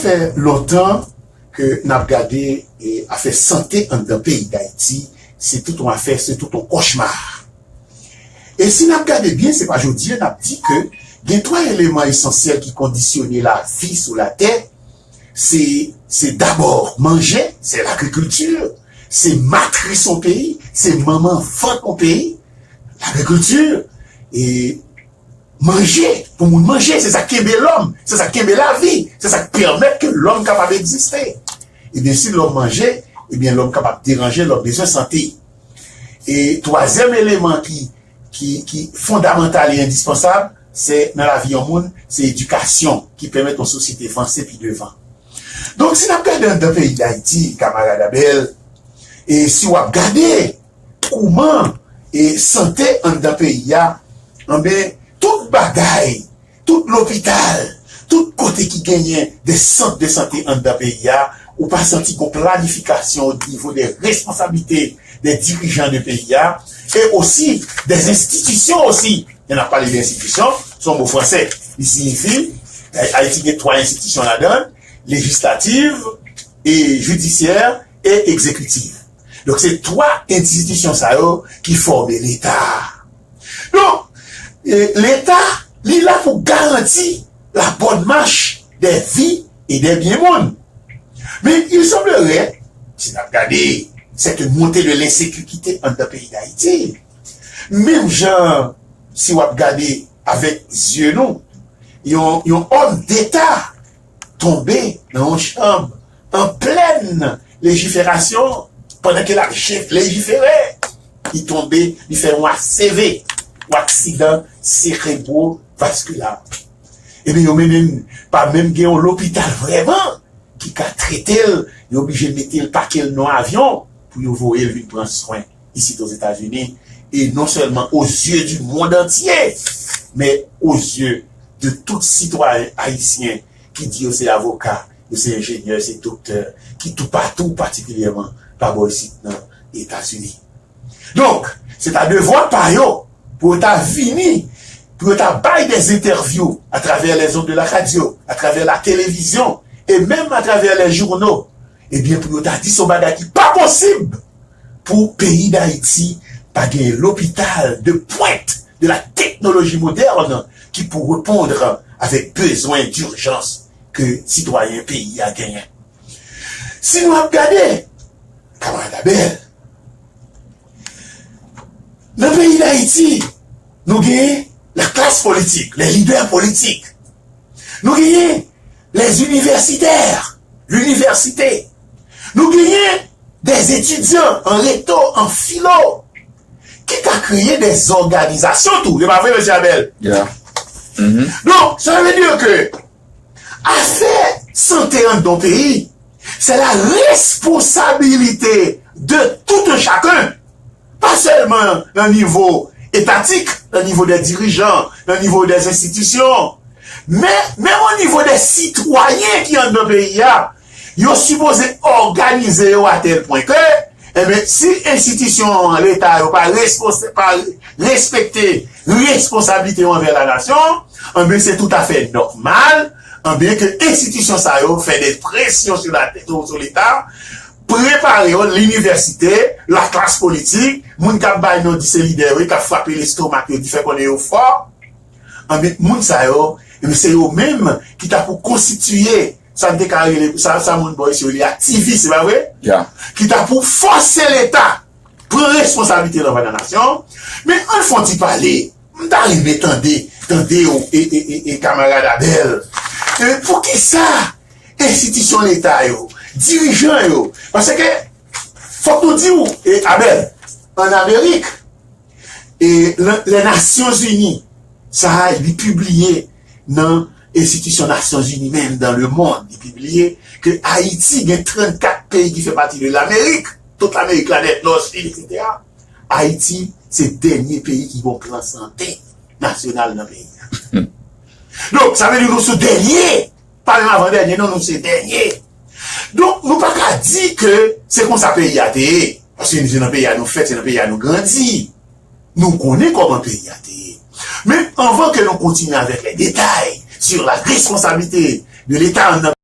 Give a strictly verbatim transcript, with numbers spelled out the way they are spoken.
fè lontan ke n ap gade, e, afè sante anndan peyi Dayiti, se tout yon afè, se tout yon kochma. E si n ap gade byen, se pa jodi a n ap di ke gen twa eleman esansyèl ki kondisyone lavi sou latè. Se, se dabò manje, se lagrikilti, se matris yon peyi, se manman vant yon peyi, lagrikilti, e manje, pou moun manje, se sa k kenbe lòm, se sa k kenbe lavi, se sa k pèmèt ke lòm kapab egziste. Ebyen, si lòm manje, ebyen, lòm kapab deranje, lòm bezwen sante. E twazyèm eleman ki, ki, ki fondamantal e endispansab, se nan lavi yon moun, se edikasyon ki pèmèt yon sosyete vanse pi devan. Donk, si n ap gade anndan peyi Dayiti, kamarad Abel, e si w ap gade kouman e sante anndan peyi a, anben, tout bagay, tout lopital, tout kote ki genyen de sant de sante anndan peyi a, ou pa santi gon planifikasyon o nivo de responsablite de dirijan de peyi a, e osi de enstitisyon osi. Lè n ap pale de enstitisyon, se yon mo fransè. Li siyifi, Ayiti gen twa enstitisyon ladan l, lejislatif, e jidisyè, e egzekitif. Donk, se twa enstitisyon sa yo ki fòme Leta. Donk, e, Leta, li la pou garanti la bonne marche des vies et des biens moun. Men, il semblerait, si n ap gade cette montée de l'insécurité anndan peyi Dayiti, menm jan, si w ap gade avèk zye nou, yon, yon òm deta tonbe nan yon chanm an plèn lejiferasyon, pandan ke l ap je-, lejifere, li tonbe, li fè yon A C V, yon aksidan serebrovaskilè. Ebyen, yo menm, menm, pa menm gen yon lopital vrèman ki ka trete l, yo oblije mete l, pake l nan yon avyon pou yo voye l vin pran swen isit Ozetazini, e non sèlman aux yeux du monde entier, men aux yeux de tout sitwayen ayisyen ki di yo se avoka, yo se enjenyè, se doktè, ki toupatou, patikilyèman pa bò isit nan Etazini. Donk, se ta devwa pa yo pou yo ta vini, pou yo ta bay des interviews à travers les ondes de la radio, à travers la télévision, et même à travers les journaux. Ebyen, pou yo ta di se yon bagay ki pa posib pou peyi Dayiti pa gen lopital de pwent de la teknoloji modèn ki pou reponn avèk bezwen dijans ke sitwayen peyi a genyen. Si nou ap gade, kamarad Abel, nan peyi Dayiti, nou genyen la klas politik, les leaders politiques. Nou genyen les universitaires, l'université. Nou genyen des étudiants en réto, en philo, ki ka kreye des organisations tou. E pa vre, mesye Abel? Yeah. Mhm. Donk, sa vle di ke afè sante anndan peyi, se la responsabilite de tout un chacun. Pa sèlman nan nivo etatik, nan nivo de dirijan, nan nivo de enstitisyon, men menm o nivo de sitwayen ki anndan peyi a, yo sipoze òganize yo a tèl pwen ke, enben, si enstitisyon an, Leta yo pa respons-, pa respekte responsablite yo anvè lanasyon, enben, se toutafè nòmal, enben, ke enstitisyon sa yo fè de presyon sou la, sou, sou Leta, prepare yo, linivèsite, laklas politik, moun k ap bay non di se lidè yo ye, k ap frape lestomak yo, di fè konnen yo fò. Anben, moun sa yo, ebyen, se yo menm ki ta pou konstitiye sa n te ka rele, sa, sa moun bò isi yo rele aktivis, se pa vre? Yeah. Ki ta pou fòse Leta pran responsablite nan fè nan nasyon. Men ann fè yon ti pale, m ta renmen tande, tande w, e, e, e, e kamarad Abel. E poukisa enstitisyon Leta yo, dirijan yo, paske fòk nou di w, e Abel, ann Amerik, e, le, les Nations Unies, sa a, li pibliye nan enstitisyon Nasyonzini menm, dans le monde, li pibliye ke Ayiti gen trannkat peyi ki fè pati de Lamerik, tout Lamerik la, nèt, nò, sid, etsetera. Ayiti se dènye peyi ki gon plan sante nasyonal nan peyi a. Donk, sa vle di nou sou dènye, pa menm avan dènye, non, nou se dènye. Donk, nou pa ka di ke se konsa peyi a te ye. Paske se nan peyi a nou fèt, se nan peyi a nou grandi. Nou konnen kòman peyi a te ye. Men, anvan ke nou kontinye avèk les détails sur la responsabilité de Leta nan